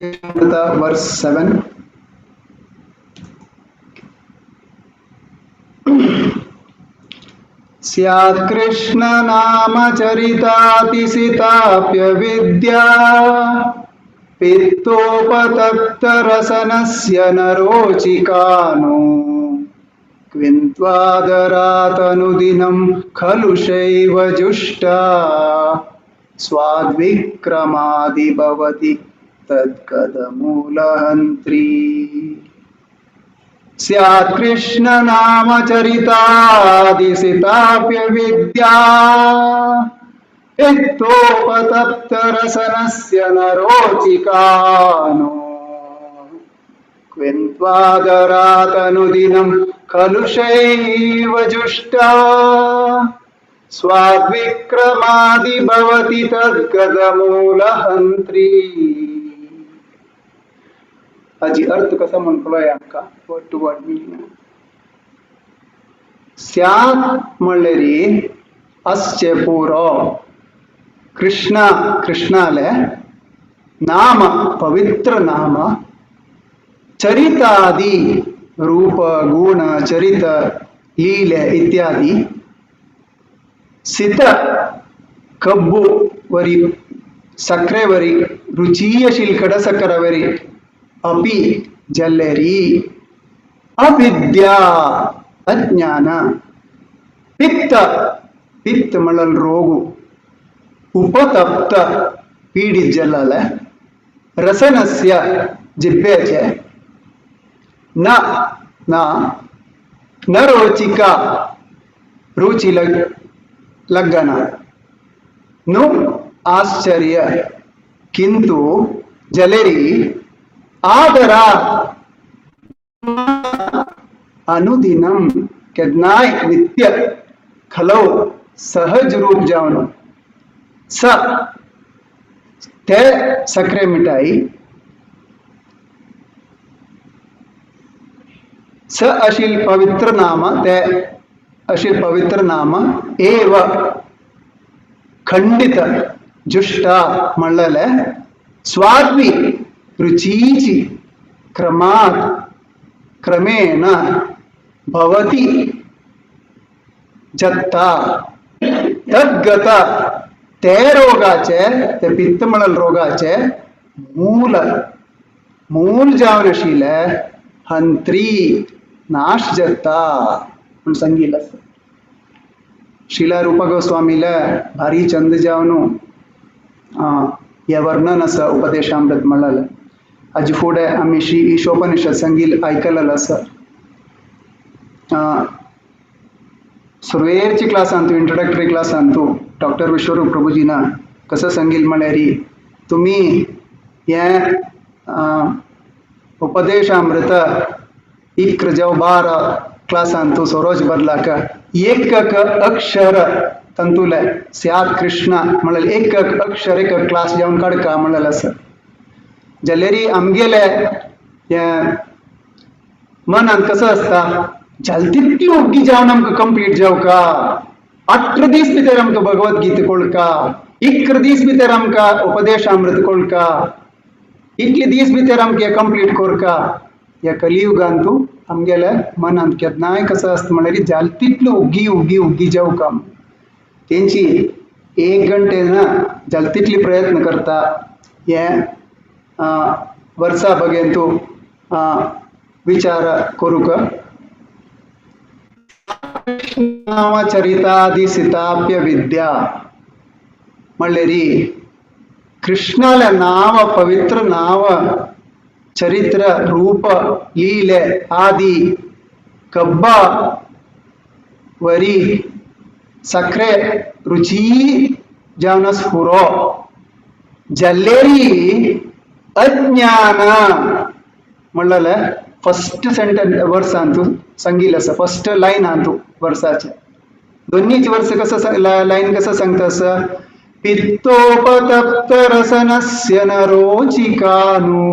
Verse 7. स्यात् कृष्ण नाम चरितातिसिताप्यविद्या पित्तोपतप्तरसनस्य नरोचिकानो क्विन्त्वादरातनुदिनं खलु शैव जुष्टा स्वाद्विक्रमादि भवति तद्गदमूलहन्त्री। स्यात् कृष्ण नाम चरितादिसिताप्यविद्या पित्तोपतप्तरसनस्य नरोचिकानो क्विन्त्वादरातनुदिनं खलु शैव जुष्टा स्वाद्विक्रमादि भवति तद्गदमूलहन्त्री। हाजी अर्थ कसा म्हणपलो आमकां वर्ड टू वर्ड मिनिंग। स्यात् म्हणलेरी आसचें पुरो कृष्णा कृष्णाले नाम पवित्र नाम चरितादि रूप गुण चरित लीले इत्यादि सित कब्बू वरी सखरे वरी रुचीय शिलकड सखर वरी अपि जल्लेरी अविद्या अज्ञान पित्त पित्त मळल रोगु उपतप्त पीडित जल्लाले रसनस्य जिब्बेचे न न न रोचिका रुचि लग्गನ नु आश्चर्य किंतु जलेरी आदरा अनुदिनम केदनाय नित्य खलौ सहज रूप जावन स ते सखरे मिठाई स अशील पवित्र नाम ते अशील पवित्र नाम एव खंडित जुष्टा म्हणलेले स्वाद्वी रुचीची क्रमात क्रमेण भवति जत्ता तद्गत ते रोगाचे ते पित्तमळल रोगाचे मूल मूल जावन आशिल्ले हंत्री नाश जत्ता म्हूण सांगिल्लें आसा। शिला रूपा गोस्वामीले भारी चंद जावन हे वर्णन आसा उपदेशामृत म्हणलेलें। हाजे फुडें आमी श्री ईशोपनिषद संगील आयकलेलें आसा। सुरवेरची क्लासांतू इंट्रोडक्टरी क्लासांतू डॉक्टर विश्वरूप प्रभुजीना कसं संगील म्हळ्यार तुमी हें उपदेशामृत इक्र जावं 12 क्लासांतू सरोज बदलाक एक एक अक्षर तंतुले स्यात कृष्ण म्हणलें एक एक अक्षर एक एक क्लास जावन काडका म्हणलेलें आसा। जाल्यारी आमगेले हें मनांत कसो आसता जाल तितली ओग्गी जावन आमकां कंप्लीट जावका 18 दीस भितर आमकां भगवत गीता कोळका 11 दीस भितर आमकां उपदेशामृत कोळका इतले दीस भितर आमकां हें कंप्लीट कोरका। ह्या कलियुगांतू आमगेले मनांत केन्नाय कसो आसता म्हणल्यार जाल तितलो ओग्गी ओग्गी ओग्गी जावका तेंची 1 घंटे ना जाल तितली प्रयत्न करता हें वर्सा बगेन तूं विचार करूंक। नामचरितादिसिताप्य विद्या म्हणलेरी कृष्णाले नाव पवित्र नाव चरित्र रूप लीले आदि कब्बा वरी सखरे रुची जावन स्फुरो जल्लेरी अज्ञान म्हणलेलें फर्स्ट सेंटेन्स वर्सांतू सांगिल्लें आसा फर्स्ट लायन आहा वर्साचें दोन्हीच वर्स कसं लायन कसं सांगता आसा पित्तोपतप्तरसनस्य न रोचिकानु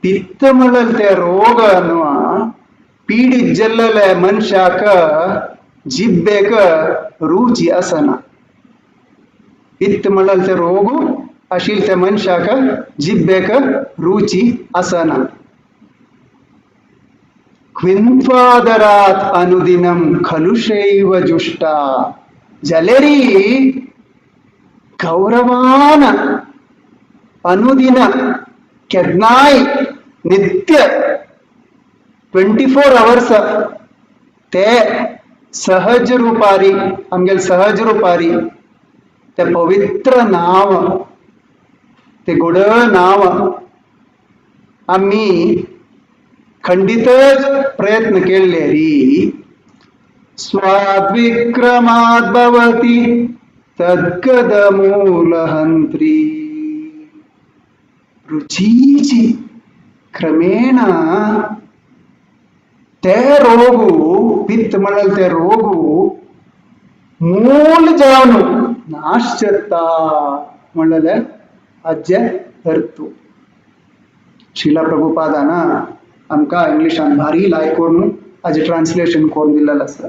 पित्त म्हणलें ते रोग न्हू पीडित जाल्लेले मनशाक जिब्बेक रुची आसना। पित्त म्हणलें ते रोग आशिल्ले त्या मनशाक जिब्बेक रुची आसना. क्विंत्वादरात अनुदिनम खलुशैव जुष्टा जलेरी गौरवान अनुदिन केन्नाय नित्य 24 अवर्स ते सहज रुपारी आमगेले सहज रुपारी ते पवित्र नाव ते गोड नाव आमी खंडितच प्रयत्न केल्ले री स्वाद्विक्रमात् भवति तद्गदमूलहन्त्री. रुचीची क्रमेण ते रोगु पित्त म्हणल ते रोगु मूल जावन नाश जाता म्हणलेले आज्जे अर्थ. शिला प्रभुपादान आमकां इंग्लिशान भारी लायक करून हाजें ट्रान्सलेशन करून दिल्लें आसा.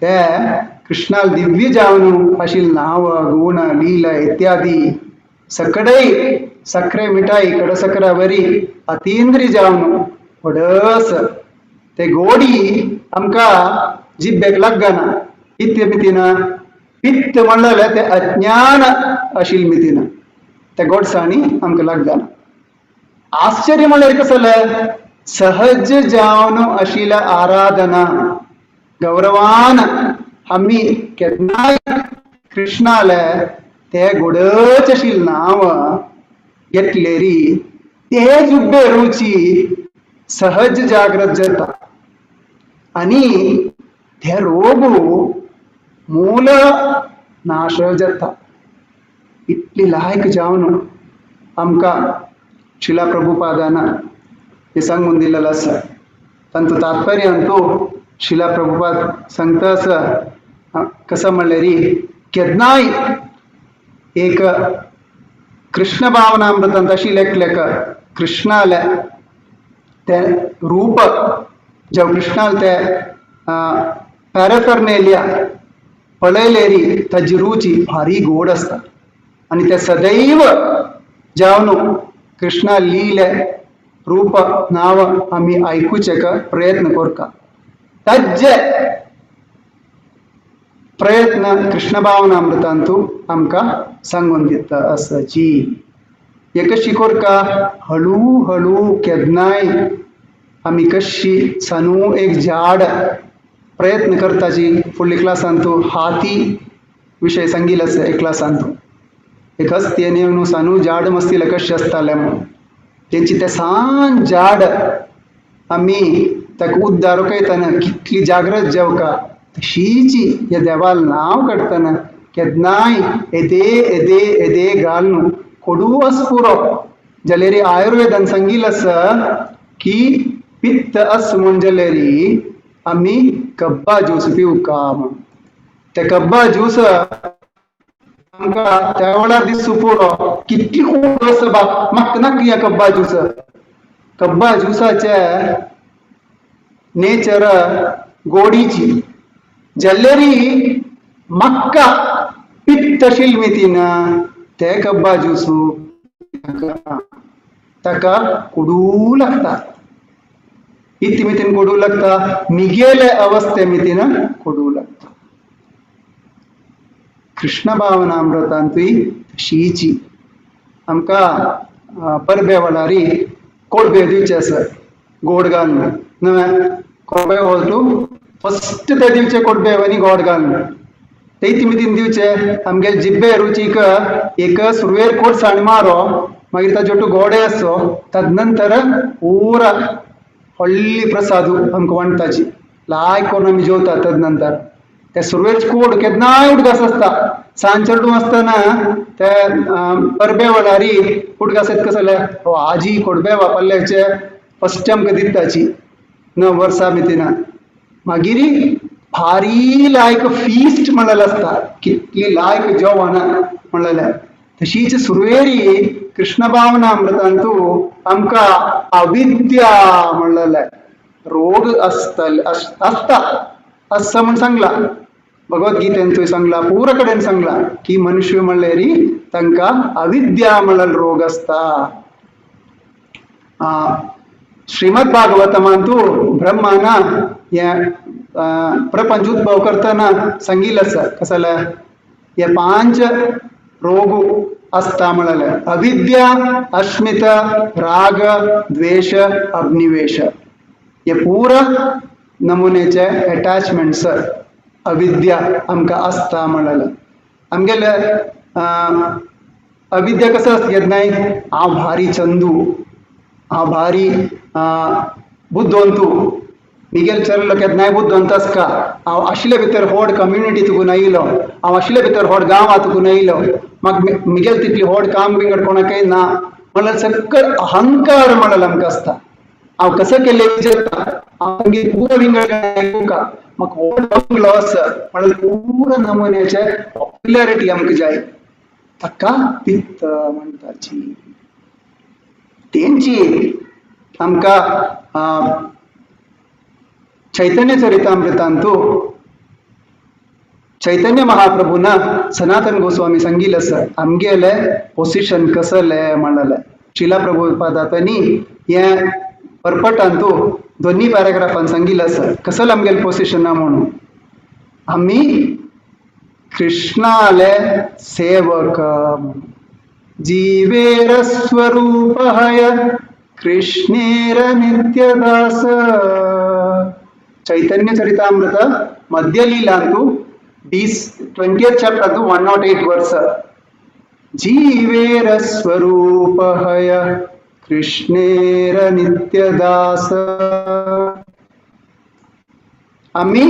ते कृष्णाल दिव्य जावन आशिल्ले नांव गुण लीला इत्यादी सकडय सखरे मिठाई कडसकरा वरी अतींद्रिय जावन व्हडस ते गोडी आमकां जिब्बेक लागना. इत्य मितीन पित्त म्हणलें ते अज्ञान आशिल्ले मितीन ते गोडसाणी आमकां लागना. आश्चर्य म्हणल्यार कसलें सहज जावन आशिल्ल्या आराधना गौरवान आमी केन्नाय कृष्णाले ते गोडच आशिल्लें नांव घेतलेरी ते जुब्बे रुची सहज जागृत जाता आनी ते रोगू मूल नाश जाता. इतली लायक जावन आमकां शिला प्रभुपादान हे सांगून दिलेलं आसा. तांचो तात्पर्य अंतू शिला प्रभुपाद सांगता आसा कसं म्हणल्यार केन्नाय एक कृष्ण भावनामृतांत अशी लेखलेक कृष्णाले ते रूप जेव कृष्णाले ते पॅराफर्नेलिया पळयलेरी ताजी रुची भारी गोड आसता आनी ते सदैव जावन कृष्णा लिले रूप नांव आमी आयकुचें प्रयत्न करता. ताज्जे प्रयत्न कृष्ण भावनामृतांतू आमकां सांगून दिता आसाची. हे कशी करका हळू हळू केन्नाय आमी कशी सानू एक झाड प्रयत्न करताची. फुडल्या क्लासांतू हाती विशय सांगिल्लो आसा. एक क्लासांतू एक हस्ती आनी सानू झाड मस्तीले कशें आसतालें म्हूण तेंची तें सान झाड आमी ताका उद्दार रोखयतना कितली जागृत जेवका तशीची ह्या देवाल नांव काडटना केन्नाय येदे येदे येदे घालून कोडू आस पुरो. जाल्यार आयुर्वेदान सांगिल्लें आसा की पित्त आस म्हूण जाल्यार आमी कब्बा ज्यूस पिवका म्हूण. ते कब्बा ज्यूस आमकां त्या वेळार दिसूं पुरो कितली कोड आसा बा म्हाका नाका ह्या कब्बा ज्यूस. कब्बा ज्युसाचे नेचर गोडीची जाल्यारी म्हाका पित्त आशिल्ली मितीन ते कब्बा ज्यूस ताका कोडू लागता. इत्त मितीन कोडू लागता मिगेले अवस्थे मितीन कोडू लागता. कृष्ण भावनामृतांतूय तशीची आमकां परबे वेळारी कोडबे दिवचे आसा गोड घालून न्हय कोडबे हो फस्ट ते दिवचे कोडबे आनी गोड घालून ते मितीन दिवचे आमगे जिब्बे रुचीक एक सुरवेर कोडसाण मारो मागीर ताजे ओटू गोडे आसो तदनंतर पूरा व्हडली प्रसाद आमकां वांटताची लायक करून आमी जेवता. तदनंतर ते सुरवेर कोड केन्नाय उडगास आसता सांज चेडूं आसतना ते परबे वेळारी उडगास येता कसो जाल्यार हो आजी कोडबे वापरल्याचे फस्ट आमकां दिताची णव वर्सां मितीना. मागीर भारी लायक फीस्ट म्हणलेलें आसता कितली लायक जेवण म्हणलेलें. तशीच सुरवेरी कृष्ण भावनामृतांतू आमकां अविद्या म्हणलेलें रोग आसतले आसता आसता म्हूण सांगला. भगवद्गीतेन तुवें सांगला, पुरा कडेन सांगला की मनुष्य म्हणल्यार तांकां अविद्या म्हणल्यार रोग आसता. श्रीमद भागवतमांतू ब्रह्माना हें प्रपंच उद्भव करतना सांगिल्लें आसा. कसलें? हे पांच रोग आसता म्हणलें, अविद्या, अस्मिता, राग, द्वेश, अग्निवेश. हे पुरा नमुन्याचे अटॅचमेंट्स अविद्या आमकां आसता म्हणलें. आमगेले अविद्या कसो आसता केन्नाय, हांव भारी चंदू, हांव भारी बुद्धवंतू, मिगेल चल्लो केन्नाय बुद्धवंत आसका, हांव आशिल्ले भितर व्हड कम्युनिटी तुकून आयलो, हांव आशिल्ले भितर व्हड गांवां तुकून आयलो, म्हाका मिगेल तितली व्हड काम बिंगड कोणाकय ना म्हणल्यार सकल अहंकार म्हणल्यार आमकां आसता. हांव कसो केल्लें विचारता, हांव मागीर पुरो विंगड आयकुका, म्हाका व्हड बंगलो आसा म्हणल्यार पुरो नमुन्याचे पॉप्युलॅरिटी आमकां जाय. ताका पित्त म्हणटाची. तेंची आमकां चैतन्य चरितामृतांतु चैतन्य महाप्रभून सनातन गोस्वामी सांगिल्लें आसा आमगेलें पोसिशन कसलें म्हणलें. शिला प्रभुपादांनी हें परपटांतू दोन्ही पॅराग्राफान सांगिल्लें आसा कसलें आमगेलें पोसिशन म्हणून. आमी कृष्णाले सेवक म्हणून. जीवेर स्वरूप हय कृष्णेर नित्यदास. चैतन्य चरितामृत मध्यलीलांतु 20 20th chapter 108 verse. जीवेर स्वरूप हय कृष्णेर नित्यदास. आमी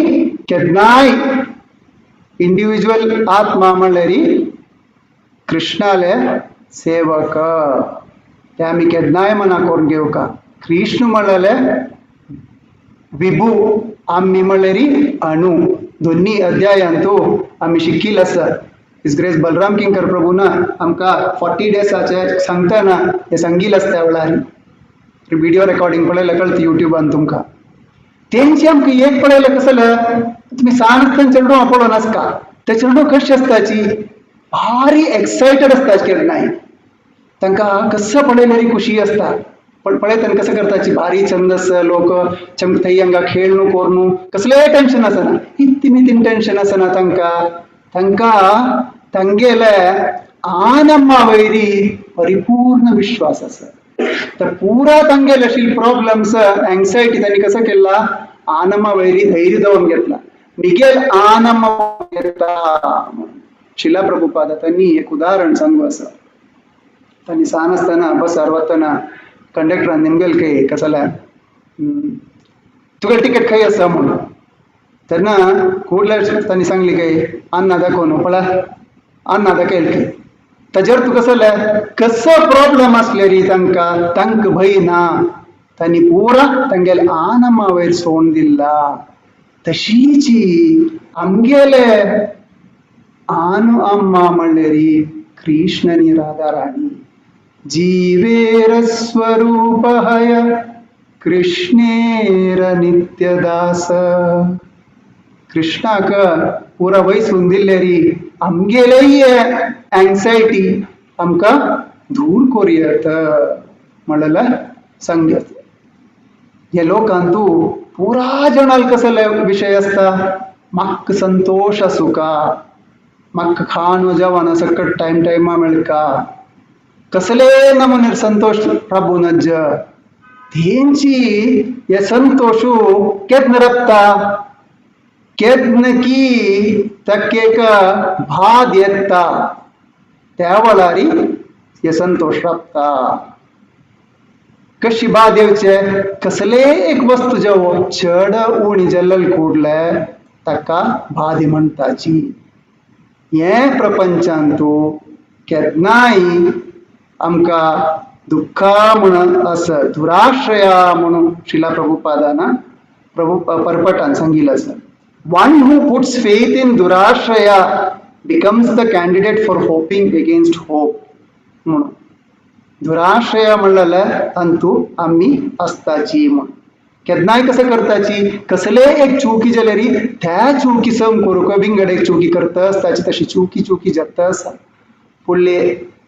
केन्नाय इंडिविज्युअल आत्मा म्हणल्यार कृष्णाले सेवक. ते आमी केन्नाय मना करून घेवका. कृष्ण म्हणलेले विभू, आमी म्हणल्यार अणु. दोन्ही अध्यायांतू आमी शिकिल्लें आसा. His grace Balram किंकर प्रभून आमकां 40 डेसाचे सांगतना हें सांगिल्लें आसता. त्या वेळार व्हिडिओ रेकॉर्डिंग पळयल्यार कळटा युट्यूबान तुमकां. तेंची आमकां एक पळयलें कसलें, तुमी सान आसतना चेडवां पळोवन आसता, ते चेडवां कशी आसताची, भारी एक्सायटेड आसता केन्नाय. तांकां कसो पळयल्यार खुशी आसता. पण पळयतना कसं करताची, भारी चंद आसा लोक चमकथय हांगा खेळणू कोरनू, कसलें टेन्शन आसना, इत्ती मितीन टेन्शन आसना तांकां. तांकां तांगेले आनम्मा वयरी परिपूर्ण विश्वास आसा. तर पुरा तांगेले अशी प्रॉब्लम्स, अँग्झायटी तांणी कसं केला, आनम्मा वयरी धैर्य दवरून घेतला, मिगेल आनम्मा घेता. शिला प्रभुपाद त्यांनी एक उदाहरण सांगू आसा. तांणी सान आसतना बसार वतना कंडक्टरान निमगेल खंय कसल्या, तुगेलें टिकेट खंय आसा म्हणून. तेन्ना कुडल्या तांणी सांगली खंय अन्ना दाखोवन पळय, अन्ना दाखयल खंय. ताजेर तुका कसलें कसो प्रॉब्लम आसले री तांकां, तांकां भंय ना. तांणी पुरा तांगेले आनमा वयर सोडून दिल्ला. तशीची आमगेले आनु अम्मा म्हणलेरी कृष्ण आनी राधा राणी. जीवेर स्वरूप हय कृष्णेर नित्यदास. कृष्णाक पुरा वयसून दिल्ले आमगेलेय अँग्झायटी आमकां दूर करुयात म्हणलें सांगत. हे लोकांतू पुरा जणाल कसले विशय आसता, म्हाका संतोश आसूका, म्हाका खाण जेवण सकट टायम टायमा मेळका, कसले नमुने संतोश प्रभू नज्ज. तेंची हे संतोशू केन्ना रपता, केन्ना की ताका एक भाद येता, त्या वेळार हे संतोश रपता. कशी बाद येवचे, कसले एक वस्तू जेवो चड उणी जाल्ले कुडले ताका बादी म्हणटाची. हे प्रपंचांतू केन्नाय आमकां दुख्खा म्हणून आसा, दुराश्रया म्हणून शिला प्रभुपादान प्रभु परपटान सांगिल्लें आसा. One who puts faith in durashraya becomes the candidate for hoping against hope म्हणून. दुराश्रय म्हणलें अंतू आमी आसताची म्हणून. केन्नाय कसं करताची कसले एक चुकी जाल्यारी त्या चुकी सम करूंक विंगड एक चुकी करता आसताची तशी चुकी चुकी जाता आसा. फुडले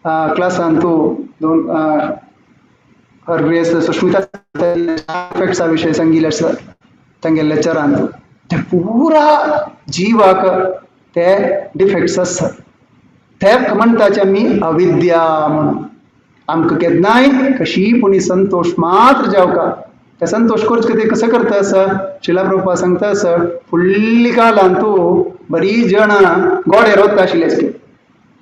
क्लासान तूं दोन हर ग्रेस सुस्मिता इफेक्ट्सा विशय सांगिल्ले आसा तांगेल्या लेक्चरान. ते पुरा जिवाक ते डिफेक्ट्स आसा. ते म्हणटाचे आमी अविद्या म्हणून. आमकां केन्नाय कशी पुणी संतोश मात्र जावका. ते संतोश करचे खातीर कसो करता आसा, शिला प्रभुपाद सांगता आसा, फुडली काळान तूं बरी जाणां गोड्यार वता आशिल्ले,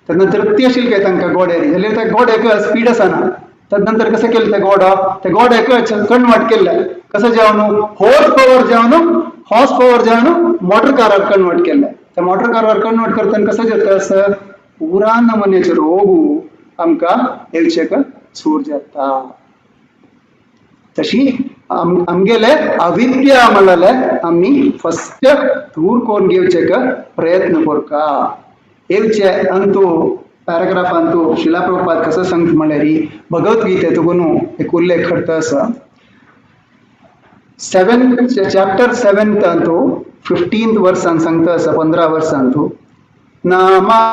तदनंतर ती आशिल्ली काय तांकां गोड्यार जाल्यार त्या गोड्याक स्पीड आसना. तदनंतर कसं केलें त्या गोडो त्या गोड्याक कन्वर्ट केलें कसं जावन हॉर्स पॉवर जावन हॉर्स पॉवर जावन मोटर कारार कन्वर्ट केलें. त्या मोटर कारार कन्वर्ट करतना कसं जाता आसा, पुरा नमुन्याचे रोग आमकां येवचेक सूर जाता. तशी आमगेले अविद्या म्हणलें आमी फस्ट दूर करून घेवचेक प्रयत्न करका. येवचे अंतू पॅराग्राफांतू शिला प्रभुपाद कसं सांगता म्हणल्यार भगवद्गीतेंत एक उल्लेख करता आसा. 7 चॅप्टर 7 अंतू 15th वर्सान सांगता आसा, 15 वर्सांतू, नामूढा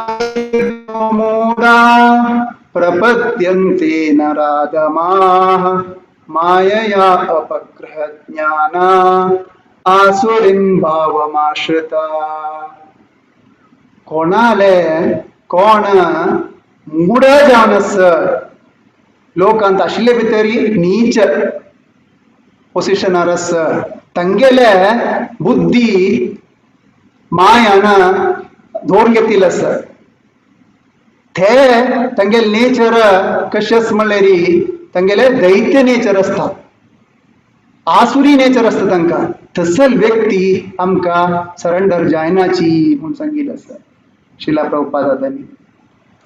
प्रपद्यन्ते नराधमाः मायया अपग्रह ज्ञाना आसुरीं भावमाश्रिता. कोणाले कोण मूढ जावन आसा लोकांत आशिल्ले भितरी नीच पोसिशनार आसा, तांगेले बुद्धी मायान धोर घेतिल्ले आसा. ते तांगेले नेचर कशें आसा म्हणल्यार तांगेले दैत्य नेचर आसता, आसुरी नेचर आसता तांकां. तसल व्यक्ती आमकां सरेंडर जायनाची म्हूण सांगिल्लें आसा शिला प्रभुपादांनी.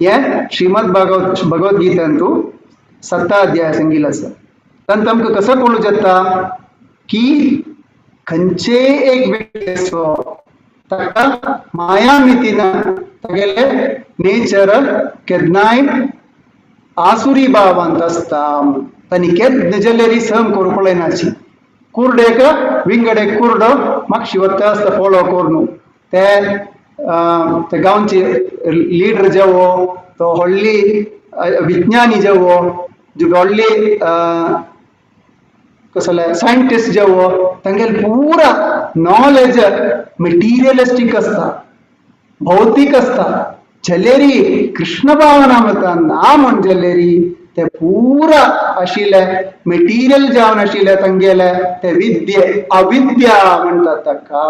हें श्रीमद भगवद्गीतेंतू 7 अध्याय सांगिल्लें आसा. तांकां आमकां कसो कळूं जाता की खंयचेय एक व्यक्ती आसो ताका माया मितीन तागेले नेचर केन्नाय आसुरी भावांत आसता. तांणी केन्ना जाल्यार सहन करूंक पळयनाची. कुर्डेक विंगड एक कुर्डो मागशी वता आसता फॉलो करून. ते ते गांवचे लिडर जेवो तो व्हडली विज्ञानी जेवो व्हडली कसले सायंटिस्ट जेवो तांगेले पुरा नॉलेज मटेरियलिस्टीक आसता, भौतीक आसता. जलेरी कृष्ण भावनामृत ना म्हण जलेरी ते पुरा आशिल्ले मटेरियल जावन आशिल्ले तांगेले ते विद्ये अविद्या म्हणटात ताका.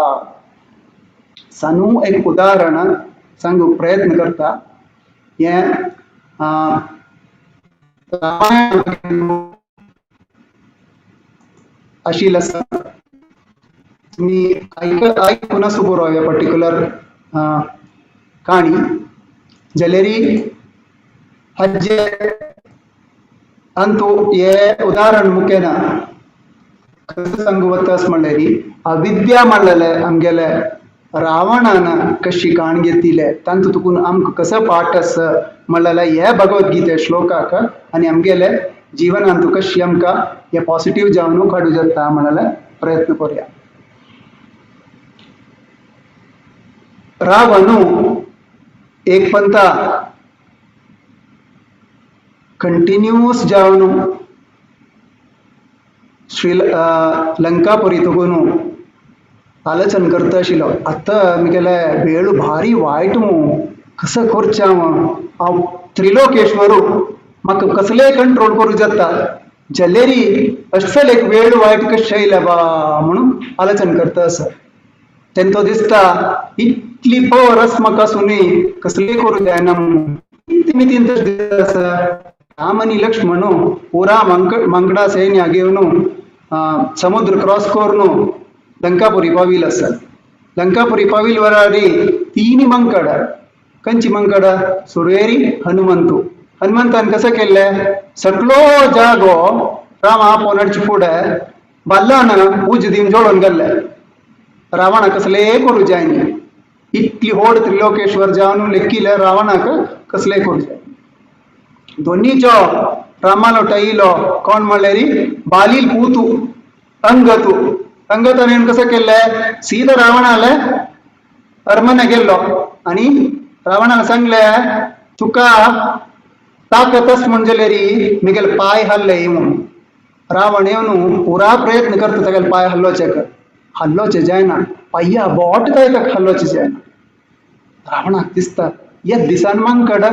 सानू एक उदाहरण सांगूंक प्रयत्न करता. हें रामायण आशिल्लें आसा, तुमी आयकून आसूं पुरो हे पर्टिक्युलर काणी. जाल्यारी हाजे अंतू हे उदाहरण मुखेना कसं सांगू वता म्हणल्यार अविद्या म्हणलेले आमगेले रावणान कशी काण घेतिले तांतू तुकून आमकां कसो पाठ आसा म्हणलेले हे भगवद्गीते श्लोकाक आनी आमगेले जिवनांत कशी आमकां हे पॉजिटीव जावन काडूं जाता म्हणलेले प्रयत्न करुया. रावणू एक पंता कंटिन्यूस जावन श्री लंकापुरी तुकून आलोचन करता आशिल्लो. आतां मुगेले वेळ भारी वायट मू, कसो करचें हांव, हांव त्रिलोकेश्वरू म्हाका कसलेय कंट्रोल करूं जाता, जाल्यारी असल एक वेळ वायट कशें येयल्या बा म्हणून आलोचन करता आसा. तेन्ना तो दिसता इतली पवर आसा म्हाका आसुनूय कसलेय करूं जायना म्हणून मितीन तशें दिसता आसा. राम आनी लक्ष्मण पुरा मांकडा सैन्या घेवन समुद्र क्रॉस करून लंकापुरी पाविल आसा. लंकापुरी पाविल वरारी तीन मंकड, कंची मंकड सुरवेरी हनुमंतू. हनुमंतान कसं केल्लें सगळो जागो रामा पोनाडचे फुडें बाल्लान उज दिवन जोडून गेल्ले. रावणा कसले करूं जायनी, इतली होड त्रिलोकेश्वर जावन लेखिले रावणाक कसले करूं जाय. दोन्हीचो रामालो टयलो कोण म्हणल्यार बालील पूतू. अंगतू अंगतान येवन कसं केल्लें, सीधा रावणाले अरमने गेल्लो आणि रावणान सांगले, तुका ताकतच म्हणजे री मिगेल पाय हल्ले म्हणून. रावण येवन पुरा प्रयत्न करता तागेले पाय हल्लोचे, हल्लोचे जायना, पाया बोट ताका हल्लोचे जायना. रावणाक दिसता येत दिसान मांकड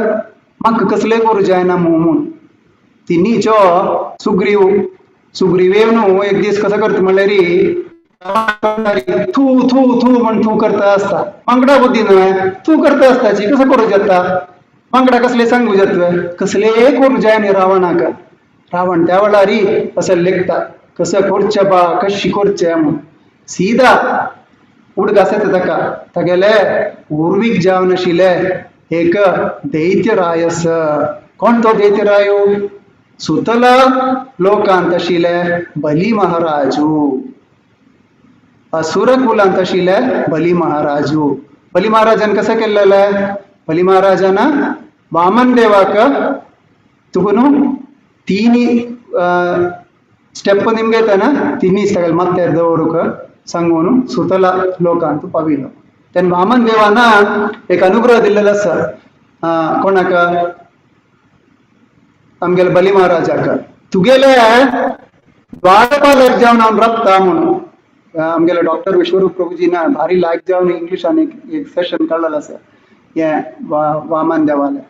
म्हाका कसले करूं जायना म्हणून. तिनीचो सुग्रीव सुग्रीव येवन एक दीस कसो करता म्हणल्यार थू थू थू म्हण थू करता आसता. मांकडा बुद्धी न्हय, थू करता आसताची कसो करूं जाता, मांकडा कसले सांगू जाता, कसले करूं जायना रावणाक. रावण त्या वेळार असं लेखता कसं करचें बा कशी करचें म्हणून. सीधा उडगास येता ताका तागेले उर्वीक जावन आशिल्ले एक दैत्यरायस. कोण तो दैत्यरायो? सुतला लोकांत आशिल्ले बली महाराजू, असुर कुलांत आशिल्ले बली महाराजू. बली महाराजान कसं केलेलं? बली महाराजान वामन देवाक तुगुनु तीनी स्टेप निಮ್ಗೆ येताना तिन्ही सगळे मात्यार दवरूक सांगून सुतला लोकांत पाविलो. तेन्ना वामन देवान एक अनुग्रह दिल्लेलो आसा कोणाक? आमगेले बली महाराजाक. तुगेले द्वारपालक जावन हांव रबता म्हणून. आमगेले डॉक्टर विश्वरूप प्रभुजीना भारी लायक जावन इंग्लिशान एक एक सेशन काडलेलो आसा हे वामन देवाले.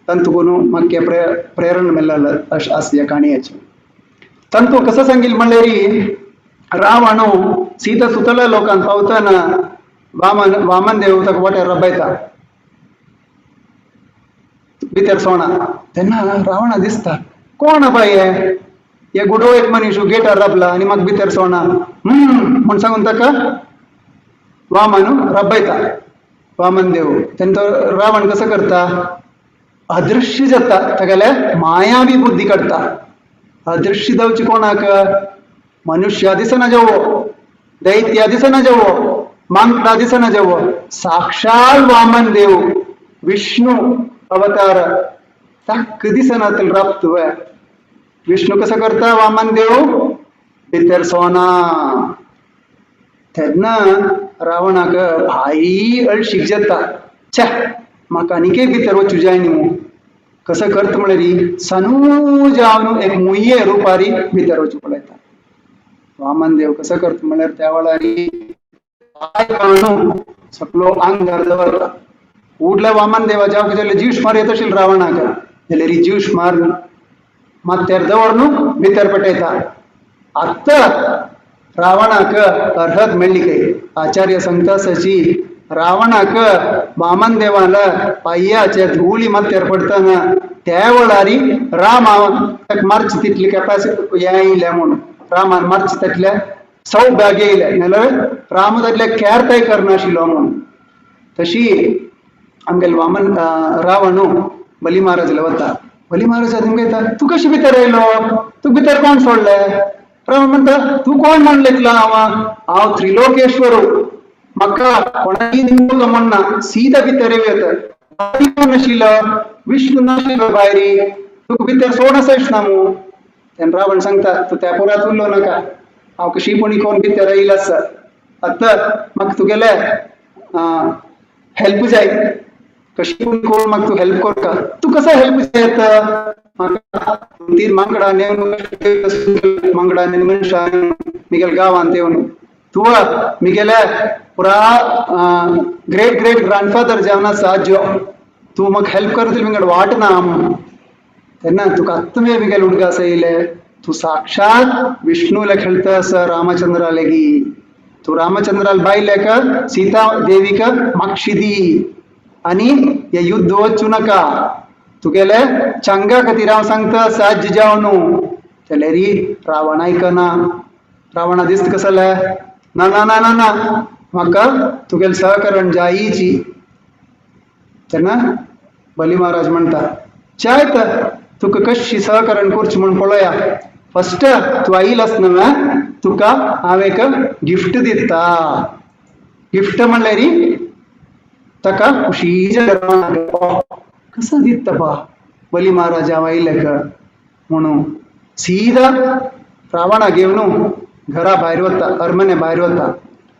तांतून म्हाका प्रेरणा मेळ्ळें अशें आसा ह्या काणयेचें. तांतू कसं सांगील म्हणल्यार रावण सीता सुतला लोकांत पावतना वामन वामन देव ताका वाटेर रबयता भितर सोणा. तेन्ना रावणा दिसता कोण बाय हे, हे गुडो एक मनीस गेटार रबला आनी म्हाका भितर सोणा म्हूण सांगून ताका वामन रबयता वामन देव. तेन्ना तो रावण कसो करता, अदृश्य जाता, तागेले मायावी बुद्धी काडटा. अदृश्य जावची कोणाक? मनुष्य दिसना जावो, दैत्य दिसना जावो, मांकडा दिसना जावो, साक्षात वामन देव विष्णू अवतार ताक दिसना राबतुवे. विष्णू कसं करता वामन देव भितर सोना. तेन्ना रावणाक भारी अळशीक जाता, छे म्हाका आनीकय भितर वचूं जाय न्हू. कसं करता म्हणल्यार सनू जावन एक मुये रुपारी भितर वचूं पळयता. वामन देव कसं करता म्हणल्यार त्या वेळार पाय काडून सगळो आंगार दवरता. उडल्या वामन देवाच्या जाल्यार जीव मार येत आशिल्लो रावणाक, जाल्यार जीव मार माथ्यार दवरून भितर पेटयता. आत्ता रावणाक अर्हत मेळ्ळी खंय. आचार्य सांगता सची रावणाक वामन देवाला पाय्याचे धुळी माथ्यार पडतना त्या वेळारी रामा ताका मारची तितली कॅपॅसिटी हें येयल्या म्हणून रामान मारची तितल्या सौभाग्य येयलें, नाल्यार राम तातल्या कॅरताय करनाशिल्लो म्हणून. तशी आमगेले वामन रावणू बली महाराजला वता. बली महाराज तुमकां येता, तूं कशी भितर येयलो, तुका भितर कोण सोडले? रावण म्हणटा, तूं कोण म्हण लेखला? हांव हांव त्रिलोकेश्वरू, म्हाका कोणाकी निमतो म्हणना, सीधा भितर येवं येता. कोण नाशिल्लो? विष्णू नाशिल्लो भायरी, तुका भितर सोड आसाच ना मू. तेन्ना रावण सांगता, तूं त्या पुरात उरलो नाका, हांव कशी पुणी कोण भितर येयला आसा, आतां म्हाका तुगेले हेल्प जाय, कशी पूण कोण म्हाका तूं हेल्प करता. तूं कसो हेल्प जाय आतां म्हाका? तीन मांकडां येवन मांकडां आनी मनशां मिगेल गांवांत येवन तूं मिगेले पुरा ग्रेट ग्रेट ग्रँडफादर जावन आसा आज्जो, तूं म्हाका हेल्प करतली, विंगड वाट ना म्हणून. तेन्ना तुका आत्तां मिगेल उडगास येयले, तूं साक्षात विष्णूला खेळता आसा रामचंद्रा लेगी. तूं रामचंद्राल बायलेक सीता देवीक मागशी दी आनी हे युद्ध वचूं नाका, तुगेले चंगा खातीर हांव सांगता साज्य जावन. जाल्यार रावण आयकना. रावणा दिसता कसलें, ना ना ना ना ना, म्हाका तुगेलें सहकरण जायची. तेन्ना बली महाराज म्हणटा, चाय तर तुका कशी सहकरण करची म्हूण पळोवया. फस्ट तूं आयिल आस न्हय, तुका हांव एक गिफ्ट दिता. गिफ्ट म्हणल्यार ताका खुशी जाली, कसो दिता बा बली महाराज हांव आयले म्हणून. सीधा रावणा घेवन घरा भायर वता, अरमने भायर वता.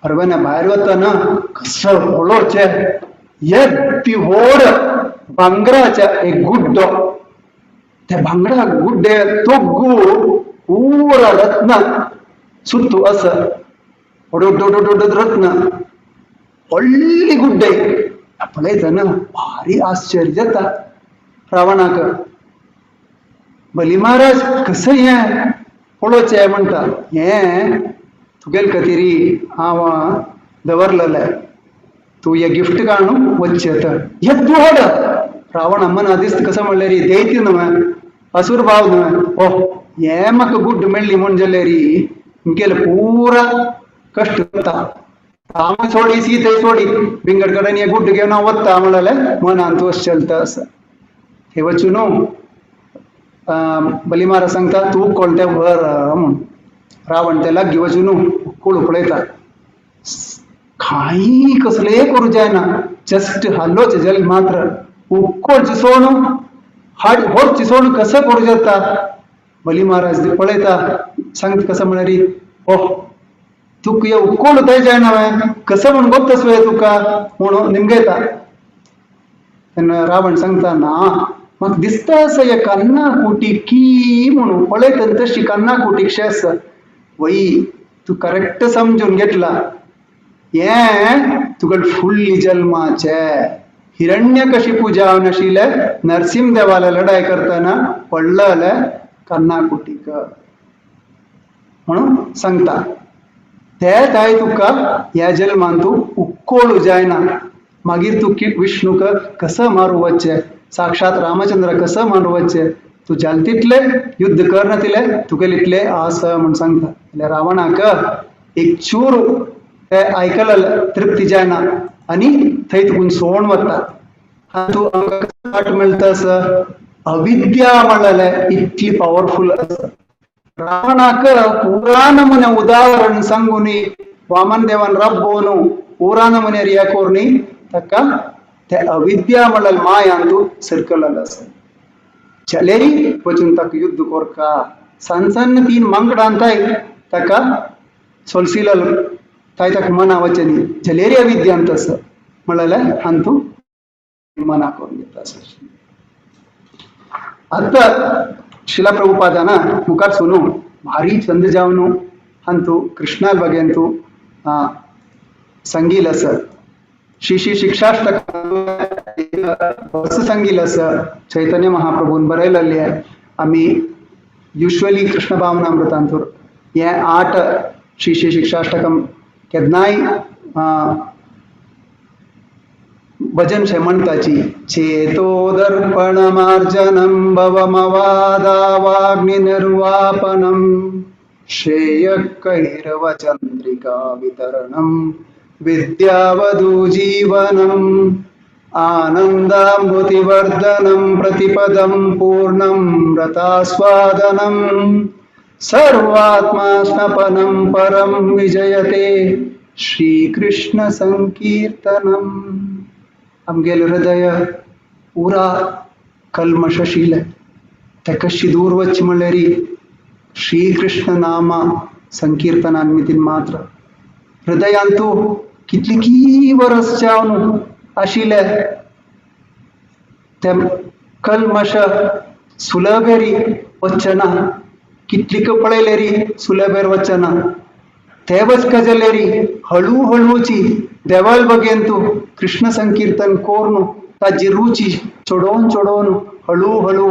अरमने भायर वतना कसो पळोवचें येदी व्हड भांगराचे एक गुड्डो. ते भांगरा गुड्डे तोग्गू पुरा रत्न सुत्तू आसा, व्हड व्हड रत्न, व्हडली गुड्डे. पळयतना भारी आश्चर्य जाता रावणाक. बली महाराज कसं हें पळोवचें म्हणटा, हें तुगेले खातीर हांव दवरलेलें, तूं हें गिफ्ट काडून वचचें. तर येद्द व्हड रावण मना दिसता कसं म्हणल्यार दैत्य न्हय, असुर भाव न्हय, ओह हें म्हाका गुड्ड मेळ्ळी म्हूण जाल्यार मुगेले पुरा कश्ट वता. राम सोडी सीते सोडी बिंगड कडेन हे गुड्ड घेवन हांव वता म्हणलें मनांत अशें चलता आसा. थंय वचून बली महाराज सांगता तूं कोण तें व्हर म्हूण. रावण ते लागीं वचून उकळ पळयता, कांय कसलें करूं जायना, जस्ट हालोवचें जल मात्र उक्कोळ चिसोण हाड व्हर चिसोण कसं करूं जाता. बली महाराज पळयता, सांगता कसं म्हळ्यार ओह तुका हे उक्कोळ थंय जायना कसं म्हूण गोत्तस वे तुका म्हणून निमगयता. तेन्ना रावण सांगता ना म्हाका दिसता आसा हे कन्ना कुटी की म्हणून पळयता तशी कन्ना कुटीक शें आसा. वय तूं करेक्ट समजून घेतला, हें तुगेले फुडली जल्माचें हिरण्यकशिपू जावन आशिल्ले नरसिंह देवाले लढाय करतना पडलेले कन्ना कुटीक म्हणून सांगता. ते ताय तुका ह्या जल्मान तूं उक्कोळू जायना, मागीर तूं विष्णूक कसं मारू वचचें, साक्षात रामचंद्र कसं मारू वचचें, तूं जाल तितलें युद्ध कर तितलें तुगेले इतलें आसा म्हूण सांगता. जाल्यार रावणाक एक चूर ते आयकलें तृप्ती जायना आनी थंय तुकून सोण वता. तूं आमकां पाठ मेळटा आसा अविद्या म्हणलें इतली पावरफूल आसा. रावणाक पुरा नमुने उदाहरण सांगून वामन देवान रब्बोनु पुरा नमुने रिया कोरनी ताका ते अविद्या म्हणलें मायांतू सर्कल आसा. चलेरी वचून ताका युद्ध कोरका सान सान तीन मांकडां ताय ताका सोलसिलल ताय ताका मना वचनी जलेरी अविद्यांत आसा म्हणलें हांतू मना करून घेता आसा. आतां शिला प्रभुपादान मुखार सोनू भारी छंद जावन हांतू कृष्णाल बगेंतू संगील आसा. श्री श्री शिक्षाष्टक संगील आसा चैतन्य महाप्रभून बरयलेलें. आमी युज्वली कृष्ण भावनामृतांतूर हें 8 श्री श्री शिक्षाष्टकम केन्नाय भजन शे म्हणटाची. चेतो दर्पण मार्जनं भवमवादावाग्निर्वापनं श्रेयः कैरवचन्द्रिका वितरणं विद्यावधूजीवनम् आनन्दाम्बुधिवर्धनं प्रतिपदं पूर्णं रतास्वादनं सर्वात्मास्नपनं परं विजयते श्रीकृष्ण संकीर्तनम्. आमगेलें हृदय पुरा कल्मषशील तें कशी दूर वचचें म्हणल्यार श्रीकृष्ण नाम संकीर्तनान मितीन मात्र. हृदयांतू कितली की वरस जावन आशिल्ले ते कल्मष सुलभेरी वचना, कितलीक पळयलेरी सुलभेर वचना. ते वचका जाल्यारी हळू हळूची देवाल बगेन तूं कृष्ण संकीर्तन कोर्न ताजी रुची चडोवन चडोवन हळू हळू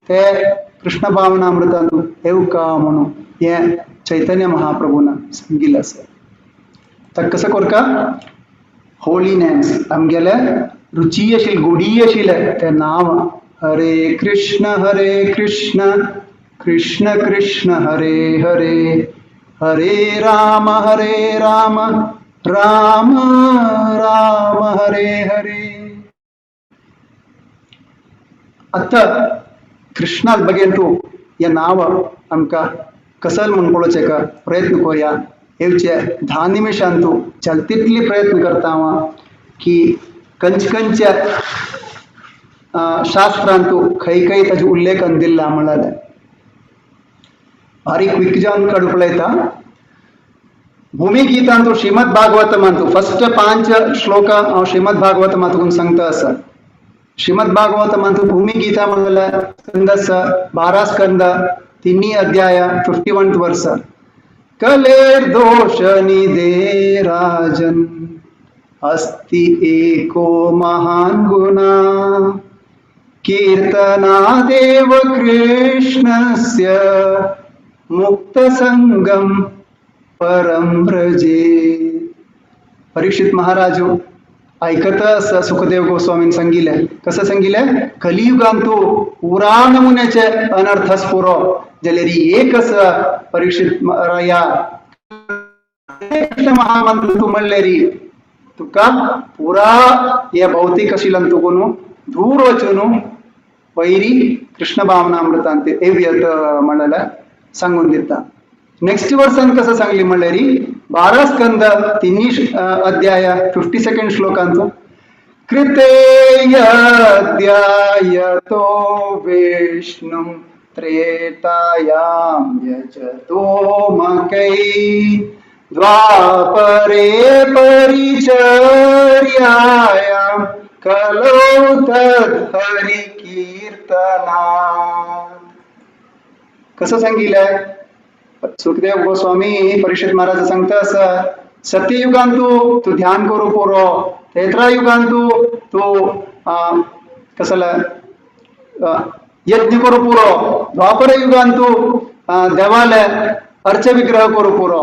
ते कृष्ण भावनामृतांतू येवका म्हणून हें चैतन्य महाप्रभून सांगिल्लें आसा. ताका कसो कोरका होली नेम्स आमगेले रुची आशिल्ले गोडी आशिल्ले तें नांव हरे कृष्ण हरे कृष्ण कृष्ण कृष्ण हरे हरे हरे राम हरे राम राम राम हरे हरे. आतां कृष्णाक बगेन तूं हें नांव आमकां कसल म्हूण पळोवचें का प्रयत्न करुया. येवचे 10 निमिशान तूं जाता तितली प्रयत्न करता हांव की कंच कंच्या शास्त्रांतू खंय खंय ताजें उल्लेखन दिल्लां म्हणलें बारीक क्विक जावन काडूंक पळयता. भूमिगीतांतु श्रीमद भागवतमांतु फर्स्ट 5 श्लोक हांव श्रीमद भागवतमांतु सांगता आसा. श्रीमद भागवतमांतु भूमिगीता म्हणल्यार स्कंद आसा, 12 स्कंद, 3 अध्याय, 51 वर्स. कलेर दोष निधे राजन अस्ति एको महान गुणा कीर्तनादेव कृष्णस्य मुक्तसंगम परम व्रजे. परीक्षित महाराजू ऐकत असं सुखदेव गोस्वामीन सांगितले. कसं सांगितले? कलियुगांतू पुरा नमुन्याचे अनर्थ पुरो जाल्यार एकच परीक्षित राया कृष्ण महामंत्र तू म्हणलेरी तुका पुरा हे भौतिक आशिल्ल्यान तुगून दूर वचून वैरी कृष्ण भावनामृतांत एव्यत म्हणलें सांगून दिता. नेक्स्ट वर्सान कसं सांगली म्हणल्यारी 12 स्कंद 3 अध्याय 52 श्लोकांतू कृते यद्यायतो विष्णुं त्रेतायां यजतो मकै द्वापरे परिचर्यायां कलौ तद् हरिकीर्तनात्. कसं सांगितलंय सुखदेव गोस्वामी परीक्षित महाराज सांगता असं, सत्ययुगांतू तू ध्यान करू पुरो, त्रेतायुगांतू तू कसला यज्ञ करू पुरो, द्वापर युगांतू देवाले अर्च विग्रह करू पुरो,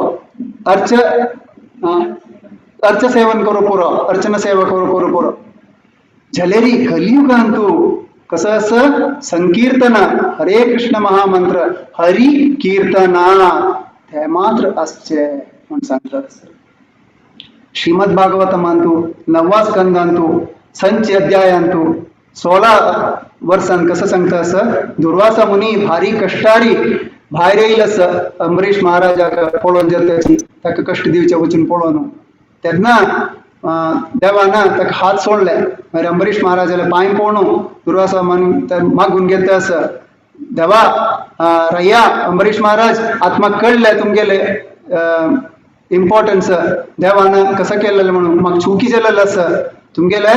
अर्च अर्च सेवन करू पुरो, अर्चना सेवा करू करू पुरो. झलेरी कलियुगांतू कसं असं संकीर्तन हरे कृष्ण महामंत्र हरि कीर्तना ते मात्र असचे म्हण सांगतात. श्रीमद भागवतमांतू 9वा स्कंदांतू संच अध्यायांतू 16 वर्सान कसं सांगता असं, दुर्वासा मुनी भारी कष्टारी भायर येईल असं अंबरीश महाराजाक पळोवन जाता ताका कष्ट दिवचे वचून पळोवन तेन्ना देवान ताका हात सोडले. मागीर अंबरीश महाराजाले पांय पळोवन दुर्वासा मन मागून घेता असं, देवा रय्या अंबरीश महाराज आत्मा कळले तुमगेले इम्पॉर्टन्स देवान कसं केलेलं म्हणून म्हाका चुकी जालेलं आसा तुमगेले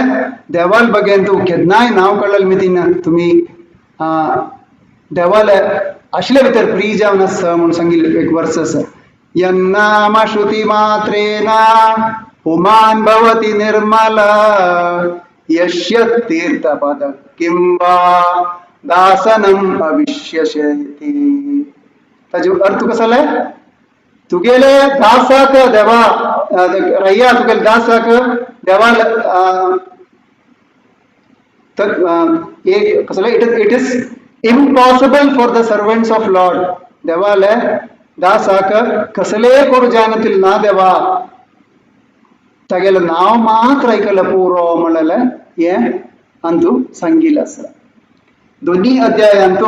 देवाल बगेन तूं केन्नाय नांव कळ्ळें मितीन तुमी देवाले आशिल्ले भितर प्रिय जावन आसा म्हणून सांगिल्लें एक वर्स आसा. यन्नाम श्रुती मात्रेन पुमान् भवति निर्मल यस्य तीर्थपद किं वा दासनम भविष्यति. ताजो अर्थ कसो जालें? तुगेले दासाक देवा रय्या तुगेले दासाक देवा तर एक कसं it is impossible for the servants of Lord देवाले दासाक कसले करू जायनातील ना देवा तागेलें नांव मात्र आयकलें पुरो म्हणलें हें अंतू सांगिल्लें आसा. दोन्ही अध्यायांतू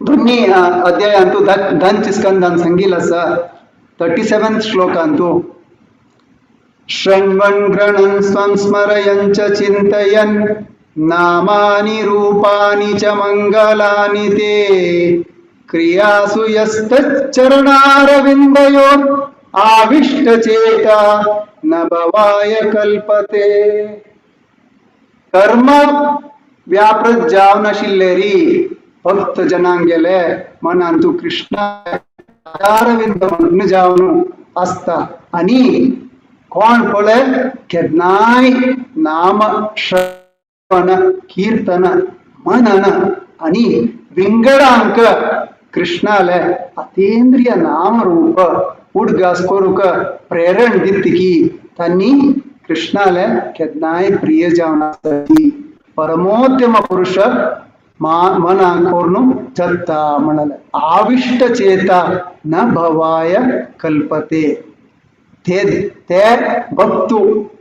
दोन्ही अध्यायांतू धंच स्कंदान सांगिल्लें आसा 37 श्लोकांतू शृण्वन् गृणन् स्वं स्मरयन् च चिन्तयन् नामानि रूपाणि च मंगलानि ते क्रियासु यस्तच्चरणारविन्दयोर् आविष्टचेता न भवाय कल्पते. कर्म व्यापृत जावन आशिल्ले री भक्त जनांगेले मनांतु कृष्ण अरविंद मग्न जावन आसता आनी कोण पळय केन्नाय नाम श्रवण कीर्तन मनन आनी विंगडांक कृष्णाले अतींद्रिय नामरूप उडगास करूंक प्रेरण दित की तांणी कृष्णाले केन्नाय प्रिय जावन आसता. परमोत्तम पुरुष मनाक करून जत्ता म्हणले आविष्ट चेता न भवाय कल्पते. ते ते भक्तू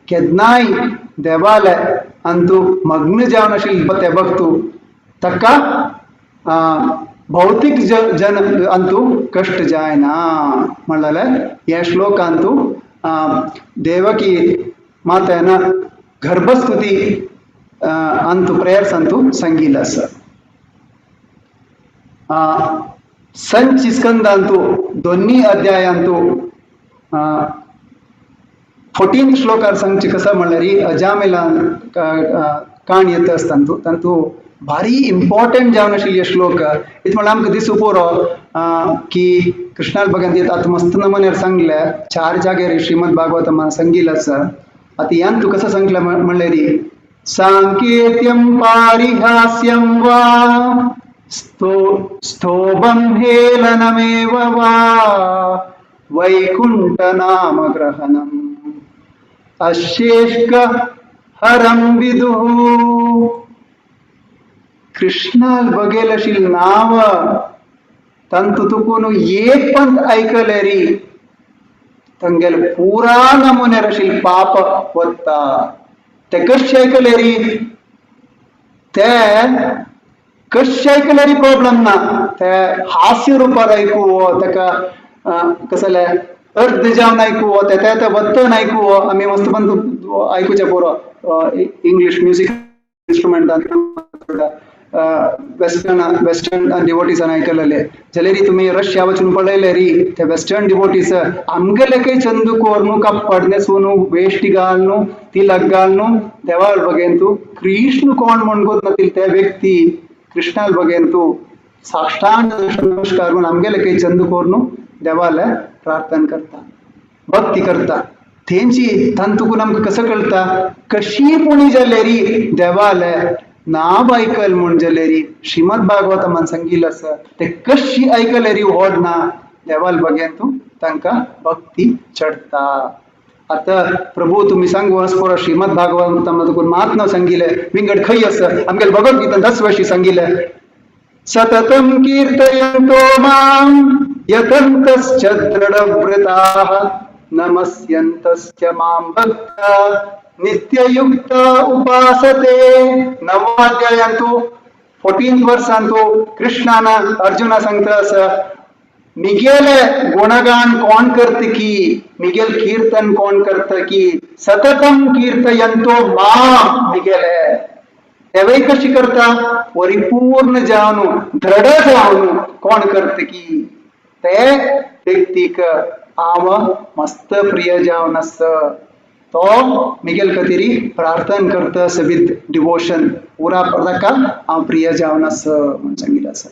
केन्नाय देवाले अंतू मग्न जावन आशिल्ले ते भक्तू ताका भौतिक जन अंतू कष्ट जायना म्हणलें ह्या श्लोकांतू देवकी मातेन गर्भस्तुती अंतू प्रेयर्स अंतू सांगिल्लें आसा. संच स्कंदांतू दोन्ही अध्यायांतू फोर्टीन श्लोकार सांगचे कसं म्हणल्यार ही अजामिलान काणी येता आसता तांतू तांतू भारी इम्पॉर्टंट जावन आशिल्ले श्लोक. इत म्हळ्यार आमकां दिसू पुरो की कृष्णाल भगवंत आतां मस्त नमुन्यार सांगले चार जाग्यार श्रीमद भागवत संगील आसा. आतां यान तूं कसं सांगलें म्हणल्यार सांकेत्यं पारिहास्यं वा स्तोभं हेलनमेव वा वैकुंठ नाम ग्रहणम् अशेष्क हरं विदुः. कृष्णाल बघेल अशी नाव तांतू तुकून एक पण ऐकले री तंगेल पुरा नमुन्यार अशी पाप वत्ता. ते कशे ऐकले री ते कशे ऐकले री प्रॉब्लेम ना, ते हास्य रुपार ऐकू ताका कसले अर्द जावन ऐकू ते ते वत्तन ऐकू आमी मस्त पण ऐकूचे पुरो English music instrument western western डिवोटीसान आयकलेले जाल्यार तुमी रशिया वचून पळयले री ते वेस्टर्न डिवोटीस आमगेले काही चंद कोरनु कप्पड नेसून वेष्टी घालनु तिलक घालनु देवाल बगेन तूं कृष्ण कोण म्हणगोत नातील ते व्यक्ती कृष्णाल बगेन तूं साष्टांग नमस्कार म्हणून आमगेले काही चंद कोरनु देवाले प्रार्थना करता भक्ती करता. तेंची तांतून आमकां कसं कळटा कशी पुणी जाले री देवाले नाव ऐकल म्हूण जाले री श्रीमद भागवतमान सांगिल्लें आसा ते कशी ऐकले री व्हड ना देवाल बगेन तूं तांकां भक्ती चडटा. आतां प्रभू तुमी सांगू आस पुरो श्रीमद भागवतम तुका मात नांव सांगिल्लें विंगड खंय आसा आमगेले भगवत गीतान दस वर्शी सांगिल्लें सततं कीर्तयन्तो मां यतन्तश्च दृढव्रताः नमस्यन्तश्च मां भक्ता नित्ययुक्त उपासते. नववाध्यायांतु फोर्टीन वर्सांतु कृष्णान अर्जुना सांगता आसा मिगेले गुणगान कोण करत की मिगेल कीर्तन कोण करत की सततम कीर्तयंतो माम मिगेले तेवय कशी करता परिपूर्ण जावन दृढ जावन कोण करत की ते व्यक्तीक हांव मस्त प्रिय जावन आसा तो मिगेल खातीर प्रार्थना करता आसा विथ डिवोशन पुरा ताका हांव प्रिय जावन आसा म्हूण सांगिल्लें आसा.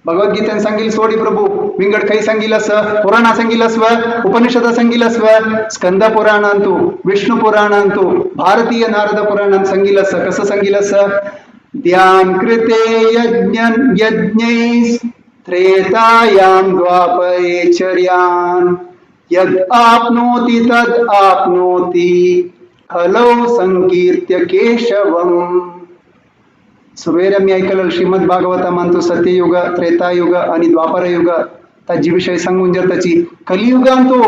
भगवद्गीतेन सांगिल्लें सोडी प्रभू विंगड खंय सांगिल्लें आसा पुराणां सांगिल्लें आसव उपनिषदां सांगिल्लें आसव स्कंद पुराणांतु विष्णु पुराणांतु भारतीय नारद पुराणांत सांगिल्लें आसा. कसं सांगिल्लें आसा ध्यान कृते यज्ञ यज्ञै त्रेतायां द्वापरे चर्यान् यद् आपनोति तद् आपनोति कलौ संकीर्त्य केशवम्. सुरवेर आमी आयकलें श्रीमद भागवतामांतु सत्ययुग त्रेतायुग आणि द्वापर युग ताजी विषय सांगून जर ताची कलियुगांतु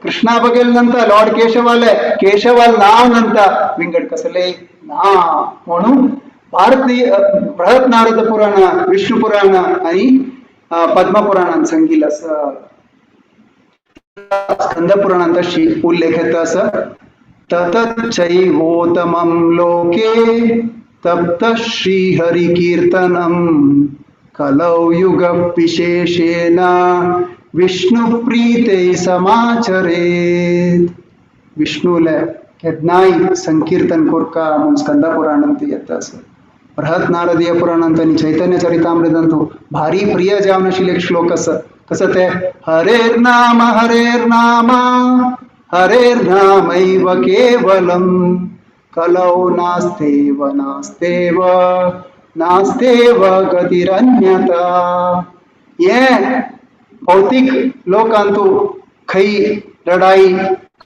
कृष्णा बगेल नंतर लॉर्ड केशवाले केशवाल नाव नंतर विंगड कसले ना म्हणून भारतीय बृहत नारद पुराण विष्णु पुराण आणि पद्म पुराणान सांगिल्लें आसा. स्कंद पुराणांत अशी उल्लेख येता आसा ततच्चैवोत्तमं लोके तप्त श्रीहरिकीर्तनं कलौ युग विशेषेण विष्णुप्रीते समाचरेत. विष्णूले केन्नाय संकीर्तन कोरका म्हूण स्कंद पुराणांत येता आसा. बृहत नारदीय पुराणांत आनी चैतन्य चरितामृतांतु भारी प्रिय जावन आशिल्ले एक श्लोक आसा कसं ते हरेर्नाम हरेर्नाम हरेर्नामैव केवलम कलौ नास्तेव नास्तेव नास्तेव गतिरन्यथा. हे भौतिक लोकांतु खंय लढाई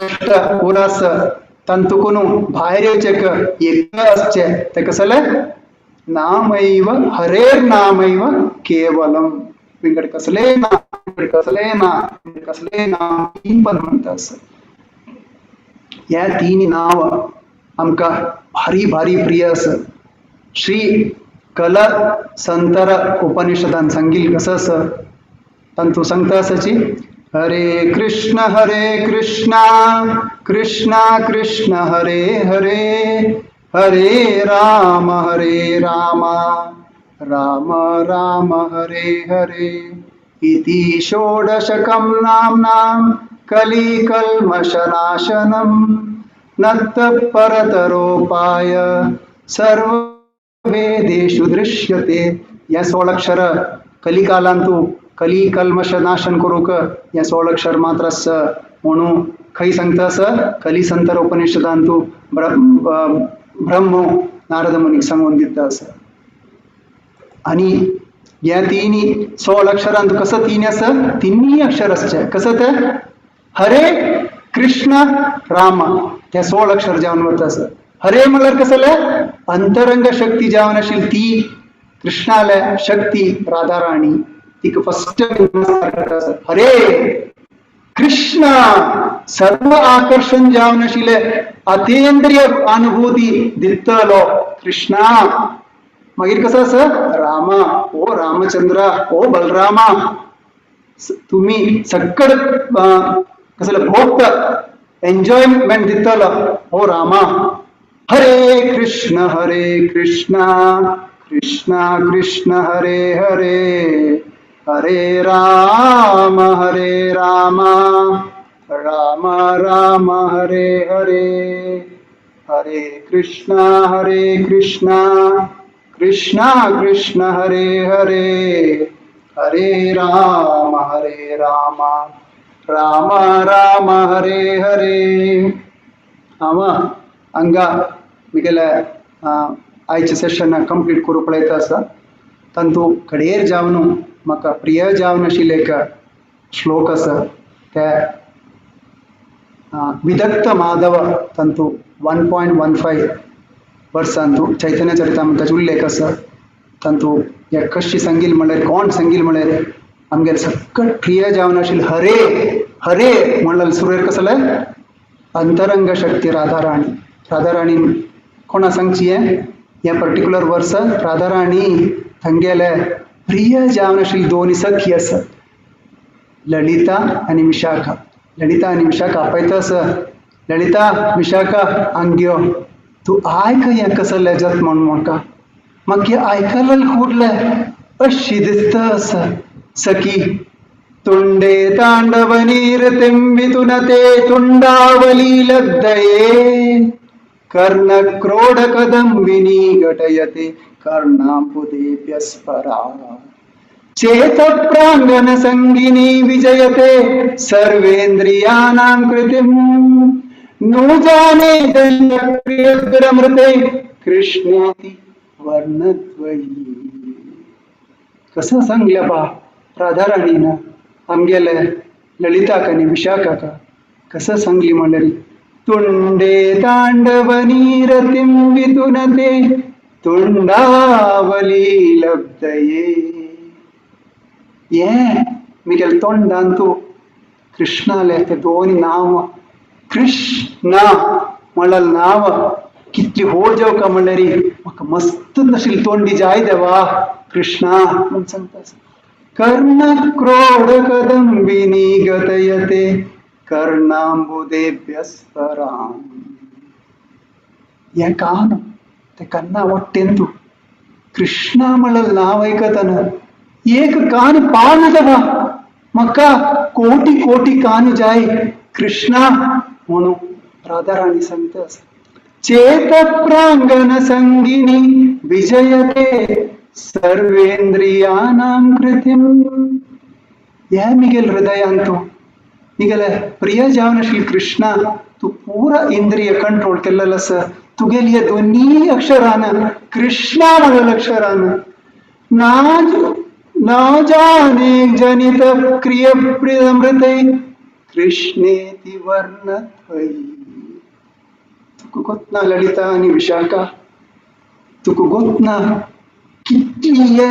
कश्ट उरास तांतुकून भायर येवचें एक आसचें तें कसलें नामैव हरेर्नामैव केवलम विंगड कसले ना विंगड कसले ना विंगड कसले ना तीन पण म्हणटा आसा. ह्या तीन नांव आमकां भारी भारी प्रिय आसा. श्री कल संतर उपनिषदान सांगिल्लें कसं आसा तांतू सांगता आसाची हरे कृष्ण कृष्ण कृष्ण हरे हरे हरे राम राम राम राम हरे हरे इति षोडशकं नाम्नां कलिकल्मषनाशनं नत्तः परतरोपाय सर्ववेदेषु दृश्यते. हें 16 अक्षर कलिकालांतु कलिकल्मषनाशन करूंक हें 16 अक्षर मात्र आसा म्हणून खंय सांगता आसा कलिसंतर उपनिषदांतु ब्रह्म नारद मुनीक सांगून दिता आसा. आनी ह्या तिनी 16 अक्षरांत कसं तीन आसा, तिन्ही अक्षर आसचे कसं ते हरे कृष्ण राम, ते 16 अक्षर जावन वता आसा. हरे म्हणल्यार कसले अंतरंग शक्ती जावन आशिल्ली ती कृष्णाले शक्ती राधाराणी, तिका फस्ट हरे कृष्ण सर्व आकर्षण जावन आशिल्ले अतींद्रिय अनुभूती दितलो कृष्णा. मागीर कसं आसा रामा, ओ रामचंद्रा, ओ बलरामा, तुम्ही सक्कड कसले भोगता एन्जॉयमेंट दितलो ओ रामा. हरे कृष्ण हरे कृष्ण कृष्ण कृष्ण हरे हरे हरे राम हरे राम राम राम हरे हरे हरे कृष्ण हरे कृष्ण कृष्ण कृष्ण हरे हरे हरे राम हरे राम राम राम हरे हरे. हांव हांगा म्हगेले आयचें सेशन कंप्लीट करूंक पळयता आसा. तातूंत कडेर जावन म्हाका प्रिय जावन आशिल्लें एक श्लोक आसा ते विदक्त माधव तातूंत 1.15 वर्सांतू चैतन्य चरितामृताचो उल्लेख आसा. तातूंत हे कशी सांगील म्हणल्यार कोण सांगील म्हणल्यार आमगेले सक्कट प्रिय जावन आशिल्लें हरे हरे म्हणल्यार सुरवेर कसलें अंतरंग शक्ती राधाराणी. राधाराणी कोणा सांगची हें हें पर्टिक्युलर वर्स राधाराणी तांगेले प्रिय जावन आशिल्ली दोन सखी आसा, ललिता आनी विशाखा. ललिता आनी विशाखा आपयता आसा, ललिता विशाखा आंग्यो तूं आयक हें कसलें जत म्हण म्हाका म्हाका आयकलें कुडलें अशी दिसता आसा. सखी तुंडे तांडव नीरतिंबितुनते तुंडावली लब्धये कर्ण क्रोड कदंबिनी घटयते कर्णांबुदेभ्यस्परा चेत प्रांगण संगिनी विजयते सर्वेंद्रियाणां कृतिं नु जाने प्रियमृते कृष्णेति वर्णद्वयी. कसं सांगल्या बा राधाराणीनं आमगेले ललिताक आनी विशाखाक कसं सांगली म्हणल्यार तुंडे तांडव नीरतिं वितुनते तुंडावली लब्धये. हें म्हगेले तोंडांतू कृष्णाले ते दोन नांव कृष्ण म्हणल्यार नांव कितली होड जेवका म्हणल्यार म्हाका मस्त नाशिल्ली तोंडी जाय देवा कृष्णा म्हूण सांगता. कर्ण क्रोड कदंबिनी गतयते कर्णांबुदेभ्यस्परां. हें कान ते कन्ना वट्टेन तूं कृष्णा म्हणल्यार नांव आयकतना एक कान पान देवा म्हाका कोटी कोटी कान जाय कृष्णा म्हणून राधाराणी सांगता. चेत प्रांगण संगिनी विजयते सर्वेंद्रियाणां कृतिं. हे मिगेल हृदयांतू मिगेले प्रिय जावन आशिल्ले कृष्णा तूं पुरा इंद्रिय कंट्रोल केल्लेलो आसा तुगेली हे दोन्ही अक्षरान कृष्णा म्हणलेल्या अक्षरान ना जाने जनित क्रिय प्रियमृते कृष्णेति वर्णद्वयी. तुका गोतना ललिता आनी विशाखा तुका गोतना कितली हे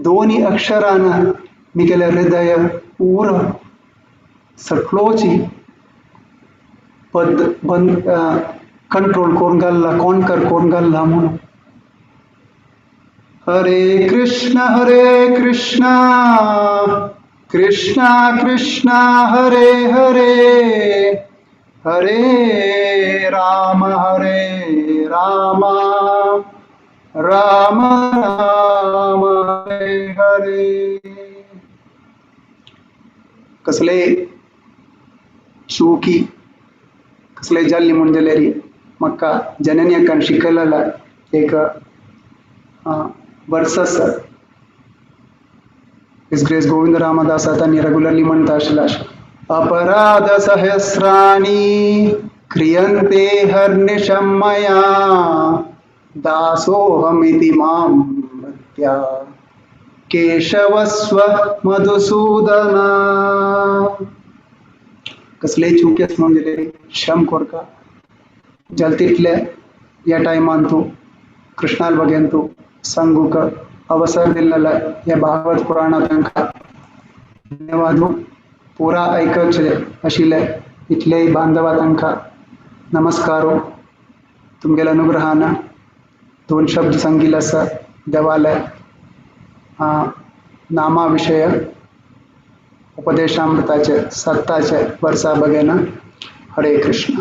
दोनी अक्षरान मिगेले हृदय पूरा सगळोची पद बंद कंट्रोल करून घालला कॉन्कर करून घालला म्हणून. हरे कृष्ण हरे कृष्ण कृष्ण कृष्ण हरे हरे हरे राम हरे राम राम राम हरे हरे. कसले चुकी कसले जाल्ली म्हूण जाल्यार म्हाका जननी अक्कान शिकयलेला एक वर्स आसा. His grace Govind Ramdas तांणी रेगुलरली म्हणटा आशिल्ला, अपराध सहस्राणी क्रियन्ते हर्निशं मया दासोऽहमिति मां भक्त्या केशवस्व मधुसूदना. कसले चुकी आसा म्हणून जाल्यार क्षम कोरका. जाल तितले ह्या टायमान तूं कृष्णाल बगेन तूं सांगूक अवसर दिल्लेला ह्या भागवत पुराणा तांकां धन्यवाद. पुरा आयकचे आशिल्ले इतलेय बांधवा तांकां नमस्कारो. तुमगेल्या अनुग्रहान दोन शब्द सांगिल्ले आसा देवाले नामा विशय उपदेशामृताचे सत्ताचे वर्सा बगेन. हरे कृष्ण.